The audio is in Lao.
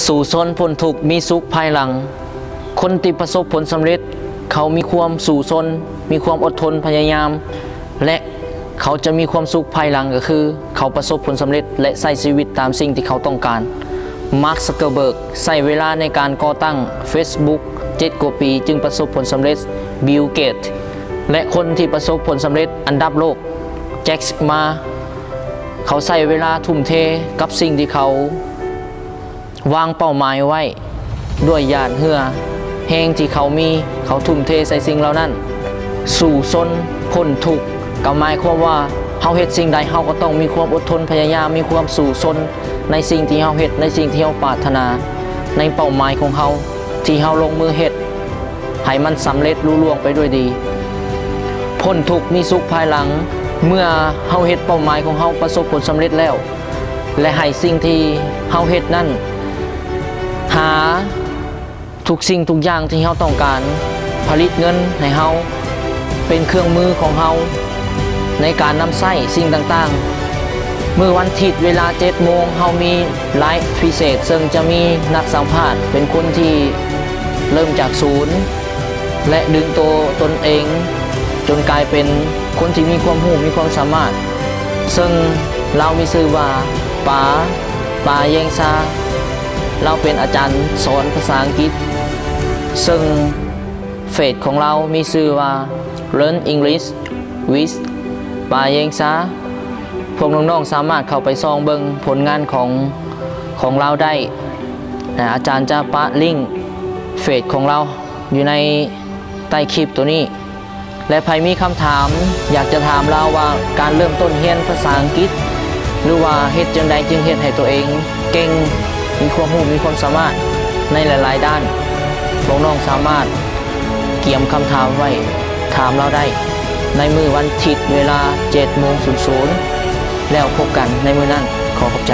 ສູ້ຊົນພົ້ນທຸກມີສຸກພາຍຫຼັງ. ຄົນທີ່ປະສົບຜົນສຳເລັດ ເຂົາມີຄວາມສູ້ຊົນ, ມີຄວາມອົດທົນພະຍາຍາມ ແລະ ເຂົາຈະມີຄວາມສຸກພາຍຫຼັງ ກໍຄືເຂົາປະສົບຜົນສຳເລັດ ແລະ ໃຊ້ຊີວິດຕາມສິ່ງທີ່ເຂົາຕ້ອງການ. ມາກ ຊັກເກີເບີກ ໃຊ້ເວລາໃນການກໍ່ຕັ້ງເຟສບຸກເຈັດກວ່າປີ ຈຶ່ງປະສົບຜົນສຳເລັດ, ບິວ ເກດ ແລະ ຄົນທີ່ປະສົບຜົນສຳເລັດອັນດັບໂລກ ແຈັກ ມາ ເຂົາໃຊ້ເວລາທຸ່ມເທກັບສິ່ງທີ່ເຂົາວາງເປົ້າໝາຍໄວ້ດ້ວຍຫຍາດເຫື່ອແຮງທີ່ເຂົາມີ, ເຂົາທຸ່ມເທໃສ່ສິ່ງເຫຼົ່ານັ້ນ. ສູ້ຊົນພົ້ນທຸກ ກໍໝາຍຄວາມວ່າ ເຮົາເຮັດສິ່ງໃດ ເຮົາກໍຕ້ອງມີຄວາມອົດທົນພະຍາຍາມ, ມີຄວາມສູ້ຊົນໃນສິ່ງທີ່ເຮົາເຮັດ, ໃນສິ່ງທີ່ເຮົາປາດຖະໜາ, ໃນເປົ້າໝາຍຂອງເຮົາ ທີ່ເຮົາລົງມືເຮັດໃຫ້ມັນສຳເລັດລຸລ່ວງໄປດ້ວຍດີ. ພົ້ນທຸກມີສຸກພາຍຫຼັງ ເມື່ອເຮົາເຮັດເປົ້າໝາຍຂອງເຮົາປະສົບຜົນສຳເລັດແລ້ວ ແລະ ໃຫ້ສິ່ງທີ່ເຮົາເຮັດນັ້ນ ຫາທຸກສິ່ງທຸກຢ່າງທີ່ເຮົາຕ້ອງການ, ຜະລິດເງິນໃຫ້ເຮົາ, ເປັນເຄື່ອງມືຂອງເຮົາໃນການນຳໃຊ້ສິ່ງຕ່າງໆ. ມື້ວັນທິດເວລາເຈັດໂມງ ເຮົາມີໄລຟ໌ພິເສດ ເຊິ່ງຈະມີນັກສຳພາດເປັນຄົນທີ່ເລີ່ມຈາກສູນ ແລະ ດຶງໂຕຕົນເອງຈົນກາຍເປັນຄົນທີ່ມີຄວາມຮູ້, ມີຄວາມສາມາດ, ເຊິ່ງລາວມີຊື່ວ່າ ປາ ປາເຢງຊາ. ລາວເປັນອາຈານສອນພາສາອັງກິດ ເຊິ່ງເຟສຂອງລາວມີຊື່ວ່າ Learn English with ປາເຢງຊາ. ພວກນ້ອງໆສາມາດເຂົ້າໄປສ່ອງເບິ່ງຜົນງານຂອງ ຂອງລາວໄດ້. ອາຈານຈະປະລິ້ງເຟສຂອງລາວຢູ່ໃນໃຕ້ຄລິບໂຕນີ້. ແລະ ໃຜມີຄຳຖາມຢາກຈະຖາມລາວວ່າ ການເລີ່ມຕົ້ນຮຽນພາສາອັງກິດ ຫຼືວ່າເຮັດຈັ່ງໃດຈຶ່ງເຮັດໃຫ້ຕົວເອງເກັ່ງ, ມີຄວາມຮູ້, ມີຄວາມສາມາດໃນຫຼາຍໆດ້ານ, ພວກນ້ອງສາມາດກຽມຄຳຖາມໄວ້ຖາມລາວໄດ້ໃນມື້ວັນທິດເວລາເຈັດໂມງສູນ. ແລ້ວພົບກັນໃນມື້ນັ້ນ. ຂໍຂອບໃຈ.